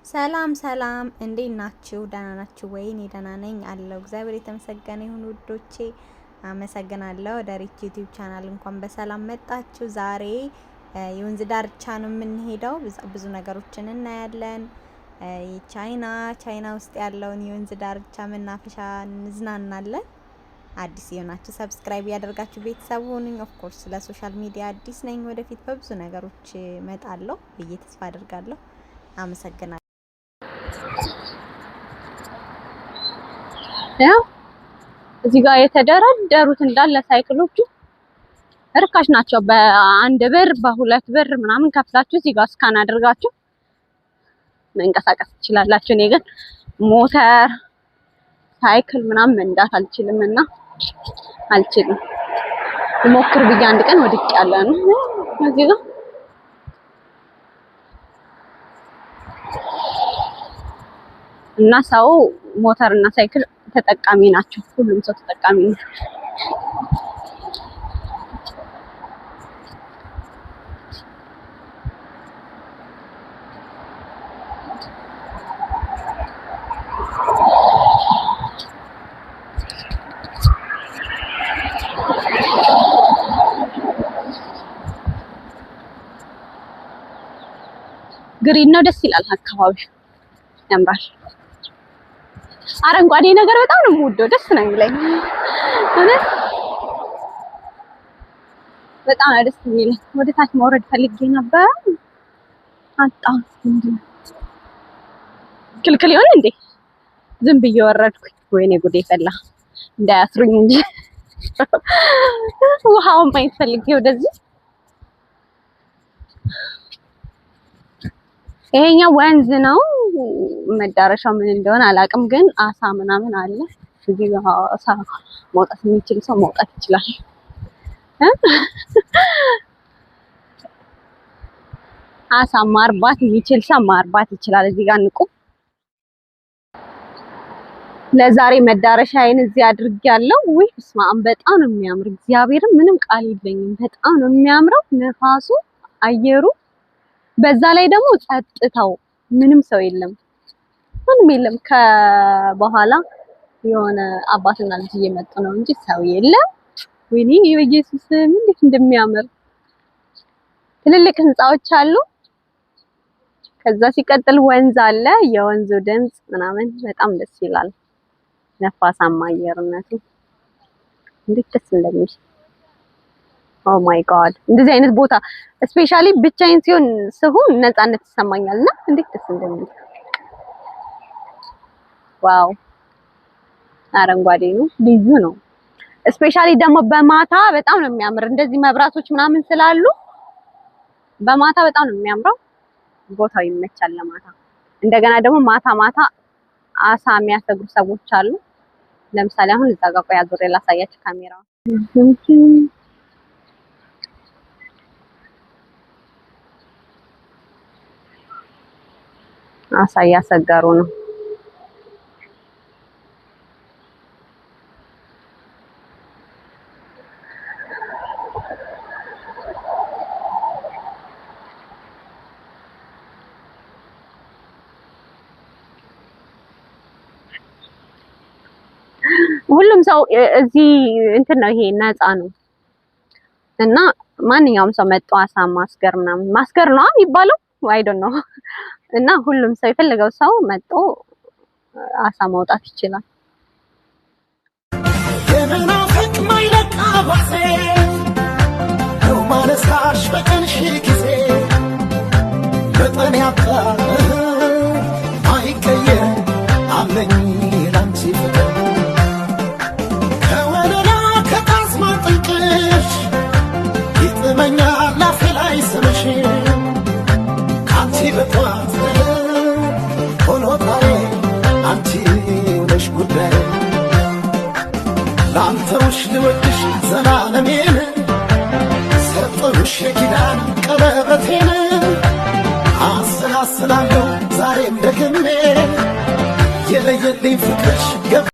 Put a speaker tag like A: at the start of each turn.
A: ሰላም ሰላም፣ እንዴት ናችሁ? ደህና ናችሁ ወይ? እኔ ደህና ነኝ አለሁ። እግዚአብሔር የተመሰገነ ይሁን ውዶቼ፣ አመሰግናለሁ። ወደ ሪች YouTube channel እንኳን በሰላም መጣችሁ። ዛሬ የወንዝ ዳርቻ ነው የምንሄደው። ብዙ ነገሮችን እናያለን። ቻይና ቻይና ውስጥ ያለውን የወንዝ ዳርቻ መናፈሻ እንዝናናለን። አዲስ የሆናችሁ subscribe ያደርጋችሁ ቤተሰብ ሁኑኝ። Of course ለ social media አዲስ ነኝ። ወደፊት በብዙ ነገሮች እመጣለሁ ብዬ ተስፋ አድርጋለሁ። አመሰግናለሁ።
B: ያው እዚህ ጋር የተደረደሩት እንዳለ ሳይክሎቹ እርካሽ ናቸው። በ1 ብር በ2 ብር ምናምን ከፍላችሁ እዚህ ጋር scan አድርጋችሁ መንቀሳቀስ ትችላላችሁ። እኔ ግን ሞተር ሳይክል ምናምን መንዳት አልችልም እና አልችልም። ልሞክር ብዬ አንድ ቀን ወድቄ ያለ ነው እዚህ ጋር እና ሰው ሞተር እና ሳይክል ተጠቃሚ ናቸው። ሁሉም ሰው ተጠቃሚ ነው። Green ነው፣ ደስ ይላል። አካባቢው ያምራል። አረንጓዴ ነገር በጣም ነው የምወደው፣ ደስ ነው የሚለኝ። እውነት በጣም ነው ደስ የሚለኝ። ወደ ታች መውረድ ፈልጌ ነበር፣ አጣሁ። ምንድን ነው ክልክል ይሆን እንዴ? ዝም ብዬ ወረድኩኝ። ወይኔ ጉዴ ፈላ፣ እንዳያስሩኝ እንጂ ውሃውን ማየት ፈልጌ ወደዚህ። ይሄኛው ወንዝ ነው። መዳረሻው ምን እንደሆነ አላውቅም፣ ግን አሳ ምናምን አለ። እዚህ ጋር አሳ መውጣት የሚችል ሰው መውጣት ይችላል። አሳ ማርባት የሚችል ሰው ማርባት ይችላል። እዚህ ጋር ንቁ። ለዛሬ መዳረሻዬን እዚህ አድርጌያለሁ። ውይ በስመ አብ፣ በጣም ነው የሚያምር። እግዚአብሔርም ምንም ቃል የለኝም። በጣም ነው የሚያምረው ነፋሱ፣ አየሩ፣ በዛ ላይ ደግሞ ጸጥታው፣ ምንም ሰው የለም፣ ምንም የለም። ከበኋላ የሆነ አባትና ልጅ እየመጡ ነው እንጂ ሰው የለም። ወይኔ በኢየሱስ እንዴት እንደሚያምር! ትልልቅ ህንጻዎች አሉ። ከዛ ሲቀጥል ወንዝ አለ። የወንዙ ድምጽ ምናምን በጣም ደስ ይላል። ነፋሳማ አየርነቱ እንዴት ደስ እንደሚል! Oh my God፣ እንደዚህ አይነት ቦታ especially ብቻዬን ሲሆን ስሆን ነፃነት ይሰማኛል እና እንዴት ደስ እንደሚል! Wow፣ አረንጓዴ ነው፣ ልዩ ነው። Especially ደግሞ በማታ በጣም ነው የሚያምር። እንደዚህ መብራቶች ምናምን ስላሉ በማታ በጣም ነው የሚያምረው። ቦታው ይመቻል ለማታ። እንደገና ደግሞ ማታ ማታ አሳ የሚያሰግሩ ሰዎች አሉ። ለምሳሌ አሁን እዛ ጋር ቆይ አዙሬ ላሳያችሁ ካሜራውን። አሳ እያሰገሩ ነው። ሁሉም ሰው እዚህ እንትን ነው፣ ይሄ ነፃ ነው እና ማንኛውም ሰው መጥቶ አሳ ማስገር ምናምን፣ ማስገር ነው የሚባለው፣ I don't know፣ እና ሁሉም ሰው የፈለገው ሰው መጥቶ አሳ ማውጣት ይችላል።
C: የመናፈቅ ማይለቅ አባዜ ነው ማነሳሽ በቀን ሺህ ጊዜ፣ መጠን ያጣ አይቀየር አለኝ ላንቺ ፍቅር፣ ከወለላ ከጣዝማ ጥንቅሽ ይጥመኛል አፌ ላይ ስምሽ፣ ከአንቺ በጠዋት ሆኖታዬ አንቺ ነሽ ጉዳይ፣ ላንተውሽ ልወድሽ ዘላለሜን፣ ሰጠሁሽ የኪዳን ቀለበቴን፣ አሰላስላለሁ ዛሬም ደግሜ የለየልኝ ፍቅርሽ ገብ